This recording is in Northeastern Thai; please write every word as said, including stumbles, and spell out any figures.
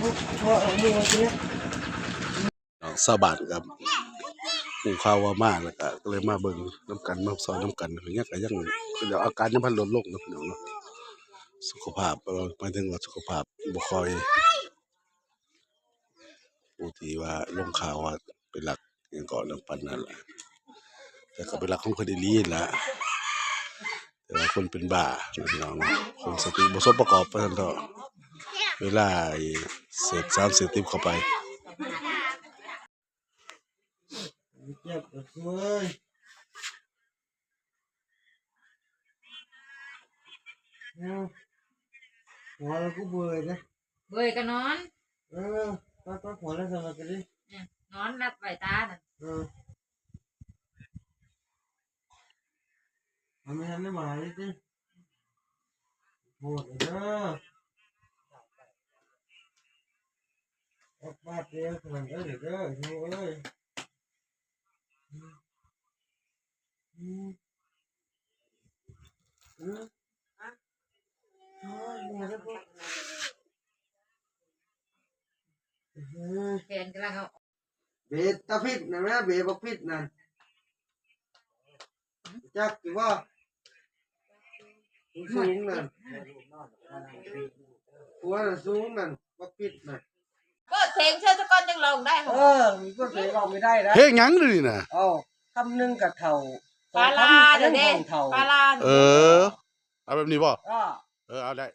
น้องชาวบ้านครับ ฮู้ข่าวว่ามาแล้วก็ ก็เลยมาเบิ่งนำกัน มาซอยนำกัน อย่างเงี้ยก็ยัง เดี๋ยวอาการยังพันลดลงนะพี่น้องเนาะ สุขภาพ เอ่อ หมายถึงว่าสุขภาพบ่ค่อย ผู้ที่ว่าลงข่าวว่าไปลักอิหยังเกาะนำปันนั่นล่ะ แต่ก็ไปลักของคนอีหลีนั่นล่ะ แต่ว่าคนเป็นบ้านะพี่น้องเนาะ คนสติบ่สมประกอบว่าซั่นเถาะ เวลาไอ้เสพสารเสพติดเข้าไป เจ็บเอ้ย เอา หัวเราก็เบยนะ เบยก็นอน เออ ไป ไป หัวแล้วทำไมกันดิ เนี่ย นอนหลับไว้ตาน่ะ เออ มันไม่ทันได้หมายเลยสิ โหดเลยเด้อ ออกมาเจอขนาดนั้นเลยเด้อ โหเอ้ย อืม อืม อืม โอ้ย โหดเลย อืม แฟนกำลังเอา เบตาพิษนะแม่ เบบักพิษนั่น จักอยู่บ่ สูงนั่น หัวน่ะสูงนั่น บักพิษน่ะ เปิดเพลงเชิญสะกอนจังลองได้ เออ มีเปิดเพลงลองไม่ได้นะ เพลงหยังนี่นะ เอ้า คำหนึ่งกับเฒ่า ปลาร้า สองคำ เดี๋ยวนี้ อันนั้นของเฒ่า ปลาร้า เออ เอาแบบนี้บ่ ก็ เออ เอาได้